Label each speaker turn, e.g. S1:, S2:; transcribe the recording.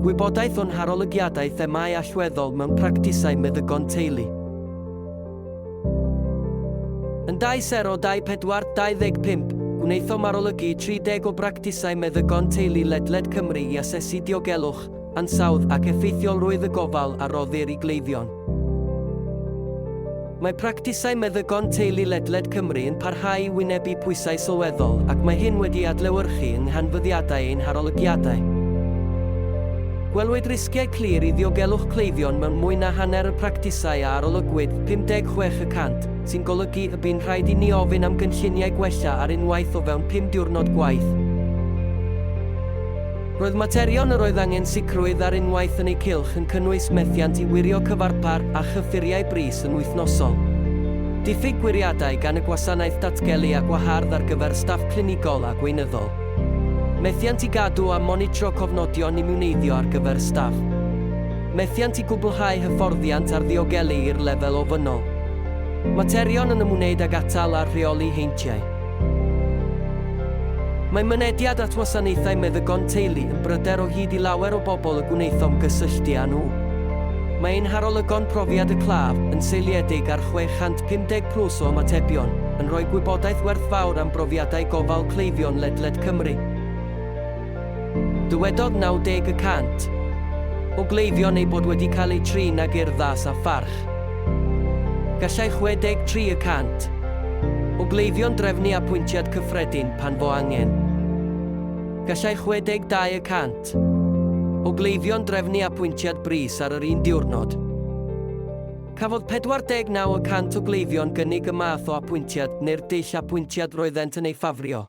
S1: Gwybodaeth o'n harolygiadau themâu allweddol mewn practisau meddygon teulu. Yn 2024 25, gwnaethom arolygu 30 o bractisau meddygon teulu ledled Cymru i asesu diogelwch, ansawdd ac effeithiolrwydd y gofal a roddir i gleifion. Mae practisau meddygon teulu ledled Cymru yn parhau i wynebu pwysau sylweddol ac mae hyn wedi adlewyrchu yng nghanfyddiadau ein harolygiadau. Gwelwyd risgiau clir i ddiogelwch cleifion mewn mwy na hanner y practisau a arolygwyd, 56 y cant, sy'n golygu y bu'n rhaid i ni ofyn am gynlluniau gwella ar unwaith o fewn pum diwrnod gwaith. Roedd materion yr oedd angen sicrwydd ar unwaith yn eu cylch yn cynnwys methiant i wirio cyfarpar a chyffuriau brys yn wythnosol, diffyg gwiriadau gan y gwasanaeth datgelu a gwahardd ar gyfer staff clinigol a gweinyddol, methiant i gadw a monitro cofnodion imiwneiddio ar gyfer staff, methiant i gwblhau hyfforddiant ar ddiogelu i'r lefel ofynnol, materion yn ymwneud ag atal a rheoli heintiau. Mae mynediad at wasanaethau meddygon teulu yn bryder o hyd i lawer o bobl y gwnaethom gysylltu â nhw. Mae ein harolygon profiad y claf, yn seiliedig ar 650 plws o ymatebion, yn rhoi gwybodaeth werthfawr am brofiadau gofal cleifion ledled Cymru. Dywedodd 90 y cant o gleifion eu bod wedi cael eu trin ag urddas a pharch. Gallai 63 y cant o gleifion drefnu apwyntiad cyffredin pan fo angen. Gallai 62 y cant o gleifion drefnu apwyntiad brys ar yr un diwrnod. Cafodd 49 y cant o gleifion gynnig y math o apwyntiad neu'r dull apwyntiad roeddent yn ei ffafrio.